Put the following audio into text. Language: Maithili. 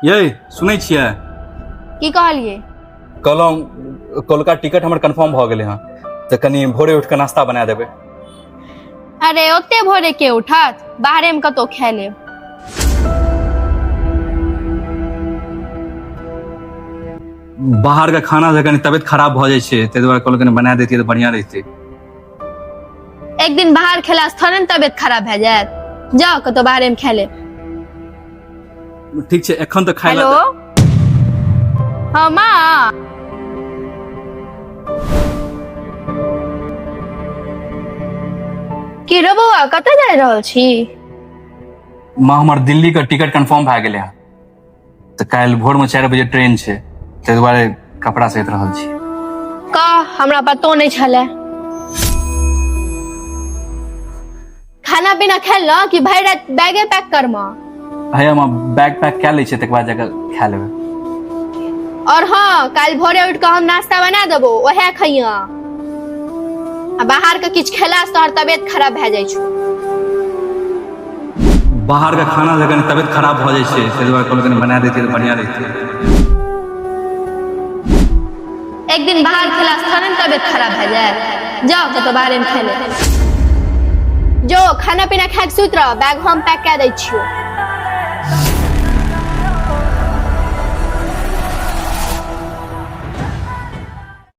यै, सुनै छियै? की कहलियै? कहलहुँ कोलका टिकट हमर कन्फर्म भऽ गेलै हँ, तऽ कनि भोरे उठि कऽ नाश्ता बना देबै। अरे, ओते भोरे के उठत? बाहरे मे कतौ खाय लेब। बाहरके खाना से कनि तबियत खराब भऽ जाइ छै, ताहि दुआरे कहलहुँ कनि बना दैतियै तऽ बढ़िआँ रहितै। एक दिन बाहर खेला से थोड़े ने तबियत खराब भए जायत? जाओ, कतौ बाहरे मे खाय लेब। ठीक छै, एखन तऽ खाय हेलो, हाँ माँ। की रो बौआ, कतऽ जा रहल छी? माँ, हमर दिल्ली के टिकट कंफर्म भए गेलै हँ, तऽ काल्हि भोरमे 4 बजे ट्रेन छै, ताहि दुआरे कपड़ा सैत रहल छी। कह, हमरा पतो नहि छलै। खाना पीना खेल कि भरि राति बैगे पैक करम? भैया, हम बैग पैक कए लै छियै, तकर बाद जाकऽ खा लेबै। और हाँ, काल्हि भोरे उठि कऽ हम नाश्ता बना देबो, ओहे खइया। आ बाहर के किछु खेला से तोहर तबियत खराब भए जाइ छौ। बाहर के खाना से कनि तबियत खराब भऽ जाइ छै, ताहि दुआरे कहलहुँ कनि बना दैतियै तऽ बढ़िआँ रहितै। एक दिन बाहर खेला से थोड़े ने तबियत खराब भए जायत? जाओ, कतौ बाहरे मे खेले जो। खाना पीना खाके सुति रह, बैग हम पैक कए दै छियौ।